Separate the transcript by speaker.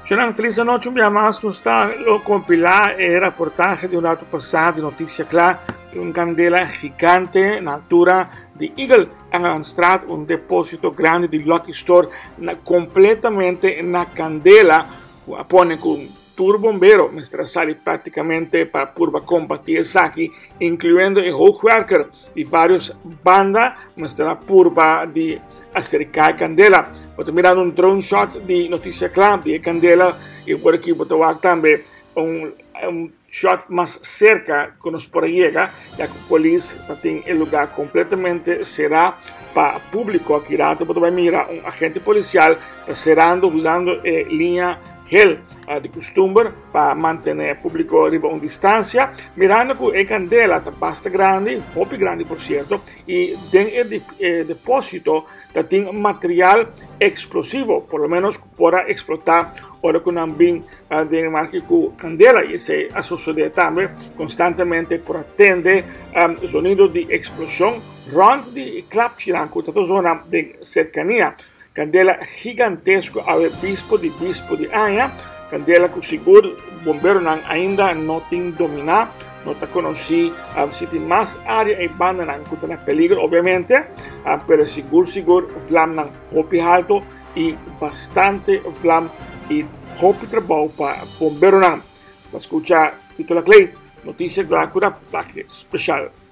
Speaker 1: Shonan, felis anochi un bia mas. Nos ta lo kompilá e raportahe di un ratu pasá di Notisia Kla di un kandela gigante na altura di Eagle Engelandstraat, un depósito grandi di Lucky Store na kompletamente na kandela ku a pone ku Tur bombero mester a sali práktikamente pa purba kombatí esaki, inkluyendo e hoogwerker di vários banda mester a purba di aserká e kandela. Bo ta mirando un drone shot di Notisia Kla di e kandela i por aki bo ta wak tambe un un shot mas serka ku nos por a yega ya ku polis ta tin e lugá kompletamente será pa públiko. Aki rato bo ta bai mira un agente polisial ta serando usando e liña Hel di kustumber pa mantené públiko riba un distansia, mirando ku e kandela ta basta grandi, hopi grandi por sierto, i den e depósito ta tin material eksplosivo, por lo ménos ku por a eksplotá ora ku nan bin den marki ku kandela, i esei a sosodé tambe. Konstantemente por a tende zonido di eksploshon rònt di e klapchinan ku ta ta zona den serkania. Candela gigantesko awe bispo di bispo di aña, candela cu sigur bomberonan ainda no tin domina, no ta conoci si tin mas area y bandanan cu ta na peligro obviamente, pero sigur sigur vlamnan hopi halto y bastante vlam y hopi trabou pa bomberonan. Bo a scucha Tito Laclay, Noticia Gla cu reportahe special.